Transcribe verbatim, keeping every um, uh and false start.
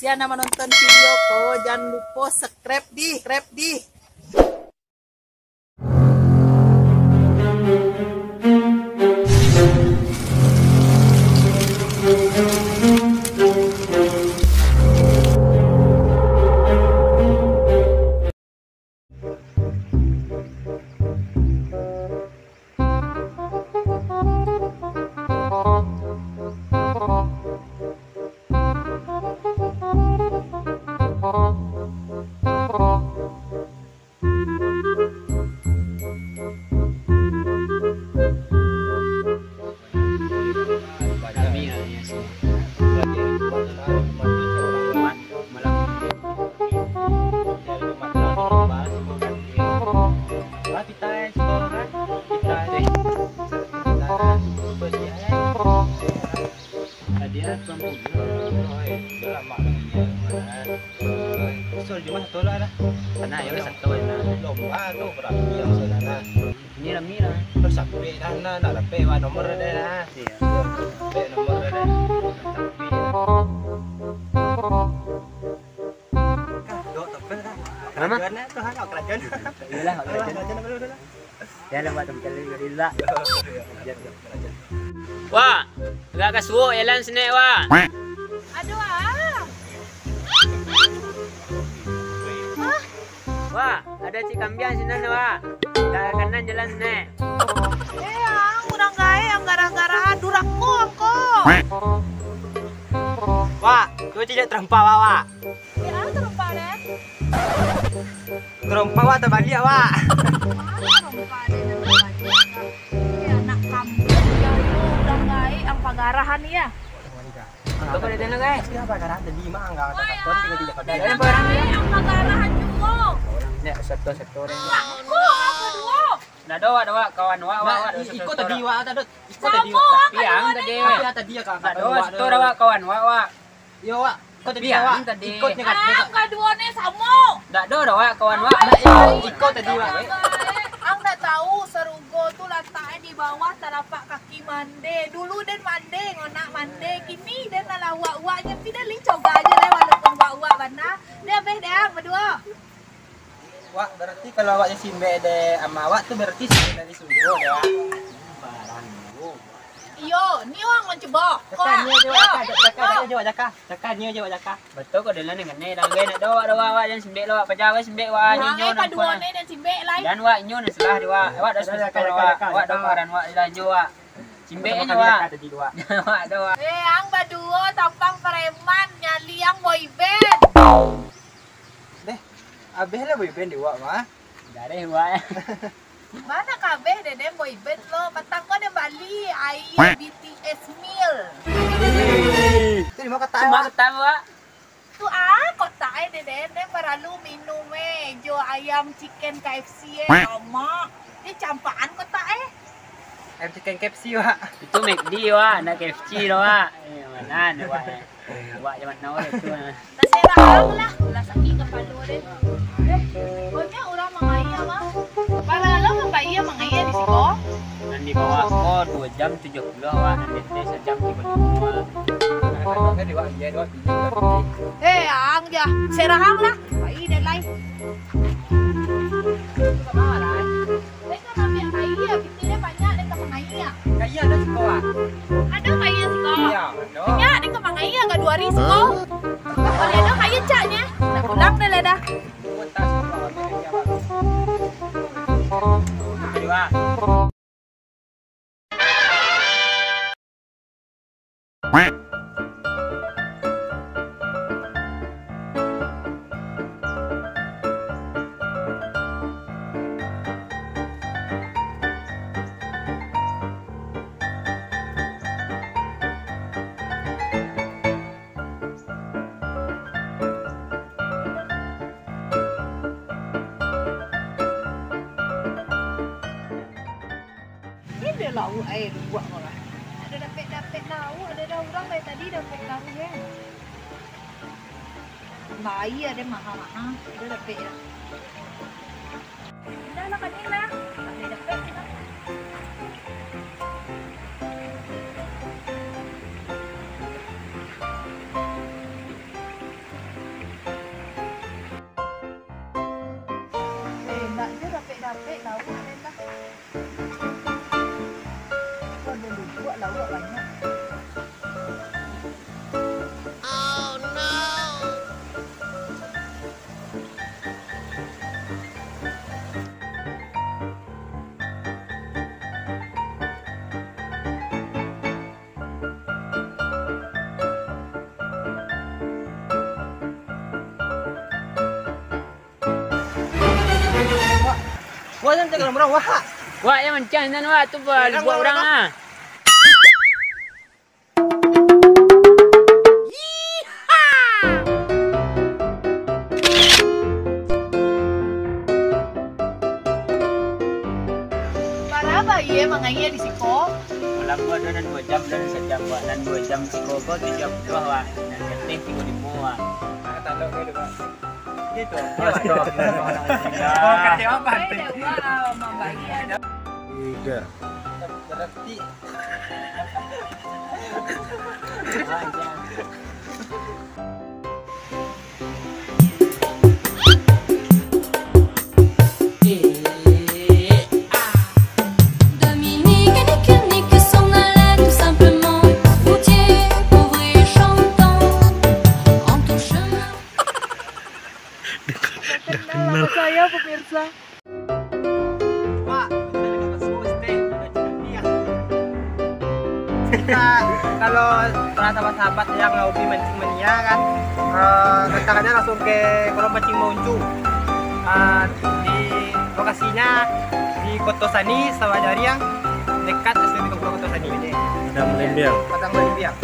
Sia nan manonton video ko, jan lupo subscribe di, subscribe di. Hadiah tuan punya. Oi, dah lama dah ni, mana? Oi, suruh jumah satu lah dah. Sana, ya, satu lah. Lomba tu berarti yang saudara. Ini rami lah. Terus sampai dah, nah, nak dapat wak nomor dah, nah. Iya. Dapat nomor dah. Sampai. Kah, dok, tak apa dah. Kenapa? Kerajuan dah, tu, ha, kerajuan. Iyalah, kerajuan. Kerajuan dulu, dulu. Jalan, Wak, tempat lain, Wak. Wak, agak ka suok jalan sinan, Wak. Aduh, ah. Wak, ado cik kambiang sinan, Wak. Dak kanan jalan sinan. Eh, ang, urang gaek, ang garah-garah, durako ko. Wak, tu cik terempa, Wak, Wak. Ya, terempa, deh. Terompa wak tabaliak, wak. Terompa deh, terompa deh. Eh, anak kampuang, ya, yo, urang gaek, ang pagarahan, ya. Apa kau dah dengar, guys? Dia pagarahan tadi, mah, enggak ada. Wah, kau tiga-tiga kali. Urang gaek, ang pagarahan juo. Nek, satu-satu deh. Aku, aku duo. Ndak ado, wak, ado, wak, kawan wak, wak, wak, ado satu-satu. Iko tadi, wak, tak ado. Iko tadi, wak. Tapi ang tadi. Tapi ang tadi, ya, Kak. Ndak ado, satu ado, wak, kawan wak, wak. Iyo, wak. Iko tadi, wak. Ang tadi. Iko tadi, Kak. Ang kaduo ni samo. Ndak ado doh, wak, kawan wak. Iko, iko tadi, wak. Ang ndak tahu, sarugo tu lataknyo di bawah talapak kaki mande. Dulu den mande, ngonak mande. Kini den alah uwak-uwak, nyo pi den lincah aja lai, walaupun uwak-uwak bana. Deh, abih deh, ang baduo. Wak, berarti kalau awak jo simbek dek ama awak tu berarti simbek dari surugo dek, Wak. Iyo, nio ang mancubo. Jaka, nio jo, Wak, jaka, jaka, jaka, jaka. Jaka, nio jo, Wak, jaka. Betul ko, dalam ni ngene, dah ngene, nak do, wak, do, wak, wak, jan simbek lo, wak, paja, wak, simbek, wak, nio, nio, kaduo ni, jan simbek lai. Jan, wak, nio, ni salah di, wak. Wak, dah susah, wak, wak, do, karan, wak, dah, nio, wak. Simbek nio, wak. Wak, do, wak. Eh, ang baduo tampang preman, nyali ang boyband. Deh, abih lah boyband di wak mah. Gareh wak. Mana kabeh deh, den boyband lo. Patang ko den bali aia B T S Meal. Itu di mana kotak, Wak? Cuma kotak, Wak. Tu ah, kotak ai deh, den, den paralu minum eh, jo ayam chicken K F C eh, lamak. Dia campakan kotak eh. Ayam chicken K F C, Wak. Itu McD, Wak, ndak K F C doh, Wak. Eh, mana ni, Wak, eh? Wak zaman now tu, ah. Taserah ang lah, lah sakik kapalo deh. Eh, banyak urang mangaia, mah. Bara lo mambayia mangaia di siko? Nan di bawah ko duo jam tujuh puluh, Wak. Nan di ateh sajam tigo puluh, Wak. Eh, ang ja. Serah ang lah. Pai deh lai. Mereka ambil kaia, kita ni banyak, mereka mangaia. Kaia ado siko, Wak? Ado kaia siko? Iyo, ado. Banyak, mereka mangaia ka duo hari siko. Kalau ado kaia caknyo, nak pulang dah lah dah. Tunggu, tas, Wak, ambil kaia, Wak. Tadi, Wak. Ini dia lauak air buak kau lah. Ada dapet-dapet lauak, ada dah urang dari tadi dapet lauak, eh. Bayi ada maha-maha, ada dapet lah. Dah lah, kami lah. Tak boleh dapet kita. Waduh, lubuak lauak banyak. Wah, jangan cakap orang, wah. Wah, yang mancang, Intan, wah, tu buat orang, ah. Bara ba ye mangaia di siko? Malam ko ado nan duo jam, ado nan sajam, wak. Nan duo jam siko ko tujuah puluah, wak. Nan sateh tigo limo, wak. Angkatan lo ko, wak. Gitu. Astagfirullah. Oh, kata apa? Beda, wak, mambagi. Tiga. Berarti Dominique, nique, nique, s'en allait tout simplement. Routier, pauvre et chantant, en tout chemin. Kenal nama saya, pemirsa. Wak, kita kalau para sahabat-sahabat yang hobi mancing mania kan, eh, datang aja langsung ke Kolam Pancing Mauncu. Eh, di lokasinya di Koto Sani, Sawah Jariang, dekat S D N tiga puluh Koto Sani. Padang Balimbiang. Padang Balimbiang.